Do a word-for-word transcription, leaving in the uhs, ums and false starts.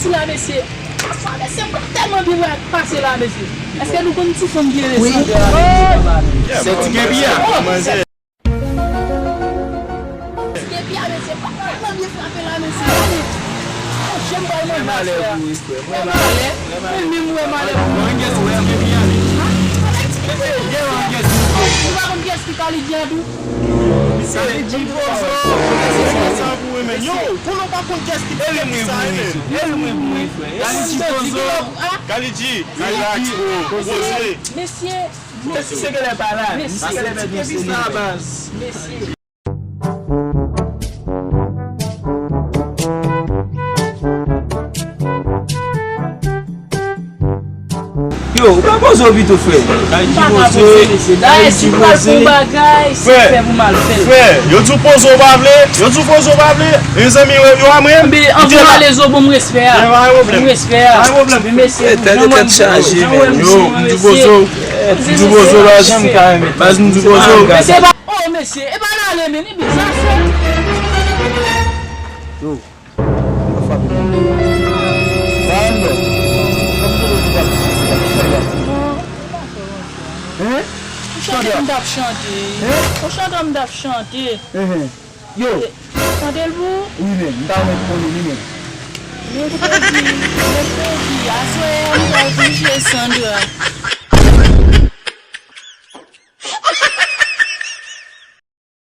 Ti la, mesye. Aswè, mesye, mwen tèlman byen wè pase la, mesye. Èske nou konn ti fanm ki rele Sandra? Sèt ti gen byen. Oh, manzè. Ti gen byen, mesye. Tèlman byen frape la, mesye. Gade. Oh, jèm bay manje, aswè. Wè malè. Mwen menm wè malè pou mwen. Mwen gen ti gen byen. Ou pa konn kiyès ki Kalidji a tou? Kalidji pozo. Yo, konnen w pa konn kiyès ki pozo sa, e menm. Kalidji pozo. Kalidji, relax, bro. Poze. Mesye. Mesye. Mesye. Mesye. Yo, ou pa poze w pito, frè. M pa ka poze, mesye. Dayè, si m pral fè yon bagay, si m fè pou m al fè l. Frè, yo di w poze w pa vle, yo di w poze w pa vle. Mezanmi, yo, yo a mwen. Anben, anvan m ale, zo, ban m respè a. Ban m respè a. Men mesye, jan w wè m, yo, m di w poze w. M di w poze w, baz. Baz, m di w poze w. Mesye, pa, oh, mesye, e pa n ale, men, e bizarre, frè. Yo. Mwen frape moun. Ba m non. Kòm se ou ki frape, se sa ki fè la. Non, ou pa fè yon fwa. Hein? Ou chante m t ap chante. Hein? Ou chante m t ap chante. Hein, hein. Yo. Chante l pou ou? Wi, men. M ta renmen konnen li, men. Mèkredi, mèkredi, aswè a, m pral kouche Sandra.